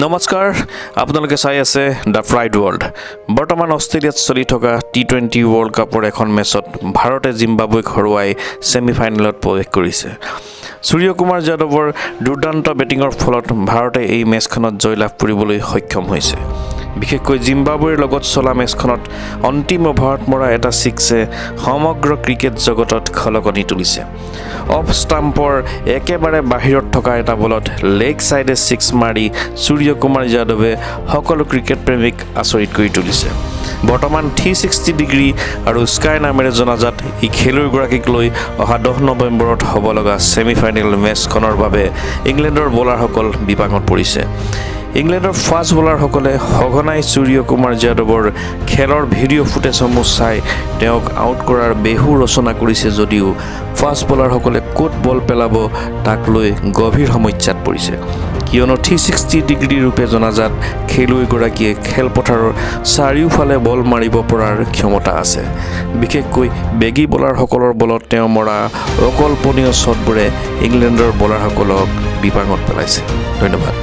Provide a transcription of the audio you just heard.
নমস্কাৰ, আপোনালোকে চাই আছে the pride world. বৰ্তমান অষ্ট্ৰেলিয়াত চলি থকা টি-20 ৱৰ্ল্ড কাপৰ এখন মেচত ভাৰতে জিম্বাবুৱেক হৰুৱাই ছেমি ফাইনেলত প্ৰৱেশ কৰিছে। সূৰ্যকুমাৰ যাদৱৰ দুৰ্দান্ত বেটিঙৰ ফলত ভাৰতে এই মেচখনত জয়লাভ কৰিবলৈ সক্ষম হৈছে। বিশেষকৈ জিম্বাবুৱেৰ লগত চলা মেচখনত অন্তিম অভাৰত মৰা এটা ছিক্সে সমগ্ৰ ক্ৰিকেট জগতত খলকনি তুলিছে। অফ ষ্টাম্পৰ একেবাৰে বাহিৰত থকা এটা বলত লেগ ছাইডে ছিক্স মাৰি সূৰ্যকুমাৰ যাদৱে সকলো ক্ৰিকেট প্ৰেমীক আচৰিত কৰি তুলিছে। বৰ্তমান 360 ডিগ্ৰী আৰু স্কাই নামেৰে জনাজাত এই খেলুৱৈগৰাকীক লৈ অহা 10 নৱেম্বৰত হ'ব লগা ছেমি ফাইনেল মেচখনৰ বাবে ইংলেণ্ডৰ বলাৰসকল বিপাঙত পৰিছে। ইংলেণ্ডৰ ফাষ্ট বলাৰসকলে সঘনাই সূৰ্যকুমাৰ যাদৱৰ খেলৰ ভিডিঅ' ফুটেজসমূহ চাই তেওঁক আউট কৰাৰ বেহু ৰচনা কৰিছে যদিও ফাষ্ট বলাৰসকলে ক'ত বল পেলাব তাক লৈ গভীৰ সমস্যাত পৰিছে। কিয়নো 360 ডিগ্ৰী ৰূপে জনাজাত খেলুৱৈগৰাকীয়ে খেলপথাৰৰ চাৰিওফালে বল মাৰিব পৰাৰ ক্ষমতা আছে। বিশেষকৈ বেগী বলাৰসকলৰ বলত তেওঁ মৰা অকল্পনীয় শ্বটবোৰে ইংলেণ্ডৰ বলাৰসকলক বিপাঙত পেলাইছে। ধন্যবাদ।